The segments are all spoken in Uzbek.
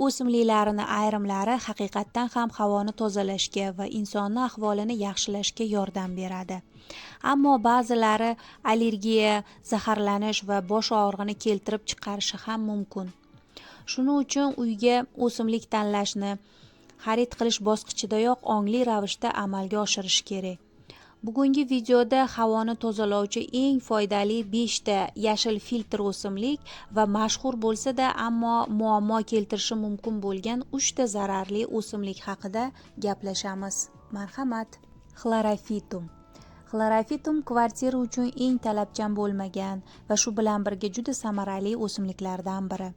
O'simliklarini ayrimlari haqiqatdan ham havoni tozalashga va insonni ahvolini yaxshilashga yordam beradi. Ammo ba'zilari allergiya, zaharlanish va bosh og'rig'ini keltirib chiqarishi ham mumkin. Shuning uchun uyga o'simlik tanlashni xarid qilish bosqichidayoq ongli ravishda amalga oshirish kerak. Bugungi videoda havoni tozalovchi eng foydali 5 ta yashil filtr o'simlik va mashhur bo'lsa-da, ammo muammo keltirishi mumkin bo'lgan 3 ta zararli o'simlik haqida gaplashamiz. Marhamat. Xlorofitum. Xlorofitum kvartira uchun eng talabchan bo'lmagan va shu bilan birga juda samarali o'simliklardan biri.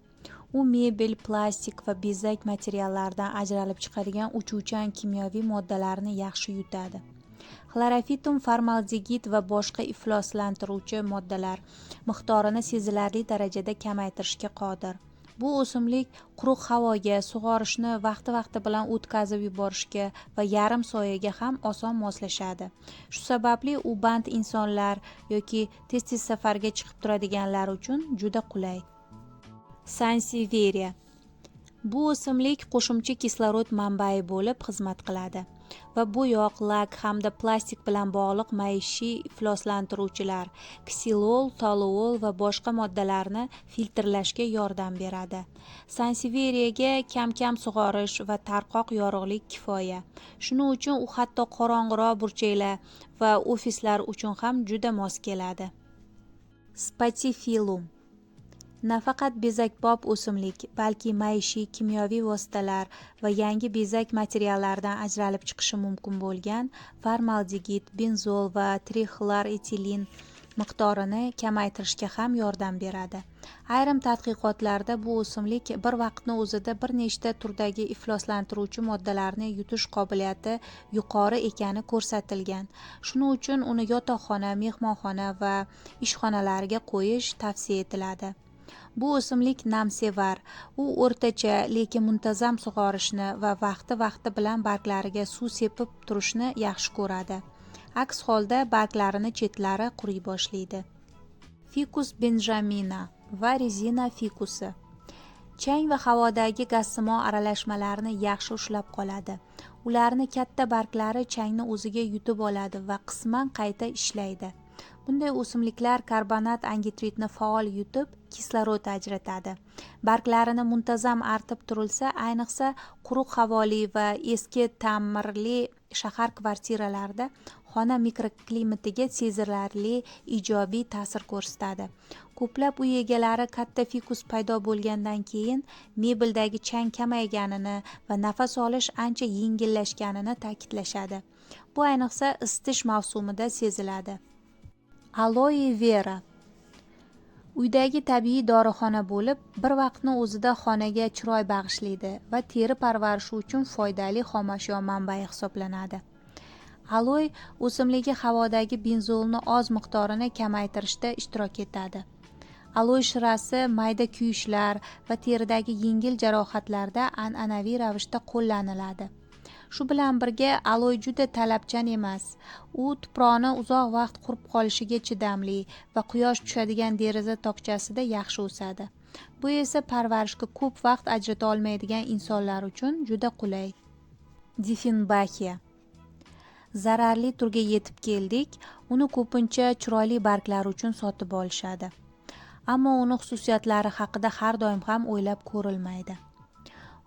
U mebel, plastik va bezak materiallaridan ajralib chiqadigan uchuvchan kimyoviy moddalarni yaxshi yutadi. Xlorofitum formaldegid va boshqa ifloslantiruvchi moddalar miqdorini sezilarli darajada kamaytirishga qodir. Bu o'simlik quruq havoga, sug'orishni vaqti-vaqti bilan o'tkazib yuborishga va yarim soyaga ham oson moslashadi. Shu sababli u band insonlar yoki tez-tez safarga chiqib turadiganlar uchun juda qulay. Sansevieria. Bu o'simlik qo'shimcha kislorod manbai bo'lib xizmat qiladi va bo'yoq, lak hamda plastik bilan bog'liq maishiy ifloslantiruvchilar, ksilol, toluol va boshqa moddalarni filtrlashga yordam beradi. Sansevieriyaga kam-kam sug'orish va tarqoq yorug'lik kifoya. Shuning uchun u hatto qorong'iroq burchaklar va ofislar uchun ham juda mos keladi. Spatifilum. Nafaqat bezakbop o'simlik, balki maishiy kimyoviy vositalar va yangi bezak materiallaridan ajralib chiqishi mumkin bo'lgan formaldegid, benzol va trixloretilin miqdorini kamaytirishga ham yordam beradi. Ayrim tadqiqotlarda bu o'simlik bir vaqtni o'zida bir nechta turdagi ifloslantiruvchi moddalarni yutish qobiliyati yuqori ekani ko'rsatilgan. Shuning uchun uni yotoqxona, mehmonxona va ishxonalarga qo'yish tavsiya etiladi. Bu o'simlik namsevar. U o'rtacha, lekin muntazam sug'orishni va vaqti-vaqti bilan barglariga suv sepib turishni yaxshi ko'radi. Aks holda barglarini chetlari quriy boshlaydi. Ficus benjamina va rezina fikusi. Chang va havodagi gazsimo aralashmalarini yaxshi ushlab qoladi. Ularni katta barglari changni o'ziga yutib oladi va qisman qayta ishlaydi. Bunday o'simliklar karbonat angidridni faol yutib, kislorod ajratadi. Barglarini muntazam artib turilsa, ayniqsa quruq havoli va eski ta'mirli shahar kvartiralarida xona mikroklimatiga sezilarli ijobiy ta'sir ko'rsatadi. Ko'plab uy egalari katta fikus paydo bo'lgandan keyin mebeldagi chang kamayganini va nafas olish ancha yengillashganini ta'kidlashadi. Bu ayniqsa isitish mavsumida seziladi. Aloe vera. Uydagi tabiiy dorixona bo'lib, bir vaqtni o'zida xonaga chiroy bag'ishlaydi va teri parvarishi uchun foydali xomashyo manbai hisoblanadi. Aloe o'simligi havodagi benzolni oz miqdorini kamaytirishda ishtirok etadi. Aloe shirasi mayda kuyishlar va teridagi yengil jarohatlarda an'anaviy ravishda qo'llaniladi. Shu bilan birga aloe juda talabchan emas. U tuproqni uzoq vaqt qurib qolishiga chidamli va quyosh tushadigan deraza tokchasida yaxshi o'sadi. Bu esa parvarishga ko'p vaqt ajrata olmaydigan insonlar uchun juda qulay. Difenbaxiya. Zararli turga yetib keldik. Uni ko'pincha chiroyli barglar uchun sotib olishadi. Ammo uni xususiyatlari haqida har doim ham o'ylab ko'rilmaydi.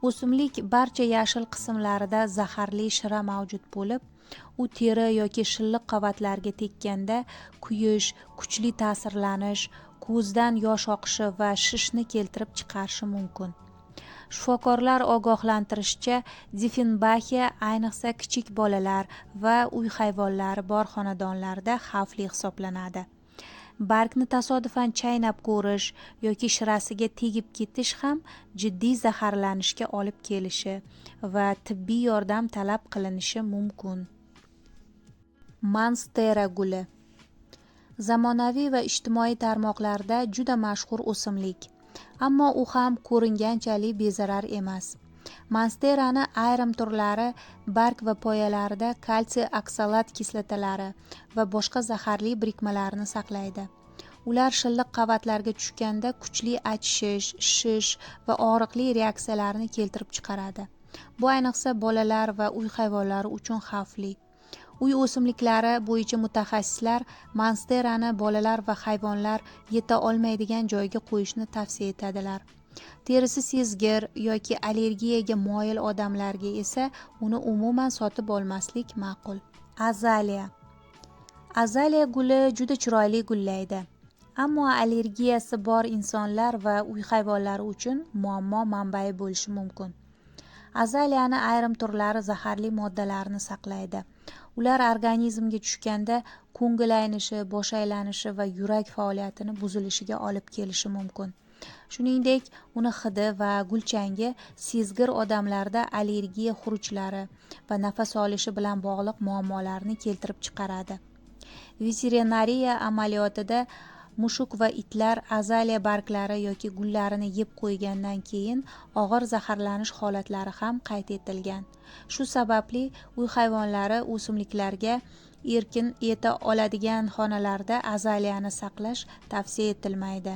O'simlik barcha yashil qismlarida zaharli shira mavjud bo'lib, u teri yoki shilliq qavatlarga tekkanda kuyish, kuchli ta'sirlanish, ko'zdan yosh oqishi va shishni keltirib chiqarishi mumkin. Shifokorlar ogohlantirishicha, difenbaxiya ayniqsa kichik bolalar va uy hayvonlari bor xonadonlarda xavfli hisoblanadi. Bargni tasodifan chaynab ko'rish yoki shirasiga tegib ketish ham jiddiy zaharlanishga olib kelishi va tibbiy yordam talab qilinishi mumkin. Monstera guli. Zamonaviy va ijtimoiy tarmoqlarda juda mashhur o'simlik. Ammo u ham ko'ringanchalik bezarar emas. Monsterani ayrim turlari barg va poyalarida kalsiy oksalat kislotalari va boshqa zaharli birikmalarni saqlaydi. Ular shilliq qavatlarga tushganda kuchli achishish, shishish va og'riqli reaksiyalarni keltirib chiqaradi. Bu ayniqsa bolalar va uy hayvonlari uchun xavfli. Uy o'simliklari bo'yicha mutaxassislar monsterani bolalar va hayvonlar yeta olmaydigan joyga qo'yishni tavsiya etadilar. Terisi sezgir yoki allergiyaga moyil odamlarga esa uni umuman sotib olmaslik ma'qul. Azaliya. Azaliya guli juda chiroyli gullaydi. Ammo allergiyasi bor insonlar va uy hayvonlari uchun muammo manbai bo'lishi mumkin. Azaliyani ayrim turlari zaharli moddalarni saqlaydi. Ular organizmga tushganda ko'ngil aynishi, bosh aylanishi va yurak faoliyatini buzilishiga olib kelishi mumkin. Shuningdek, uni hidi va gulchangi sezgir odamlarda allergiya xurujlari va nafas olishi bilan bog'liq muammolarni keltirib chiqaradi. Veterinariya amaliyotida mushuk va itlar azaliya barglari yoki gullarini yeb qo'ygandan keyin og'ir zaharlanish holatlari ham qayd etilgan. Shu sababli uy hayvonlari o'simliklarga erkin yeta oladigan xonalarda azaliyani saqlash tavsiya etilmaydi.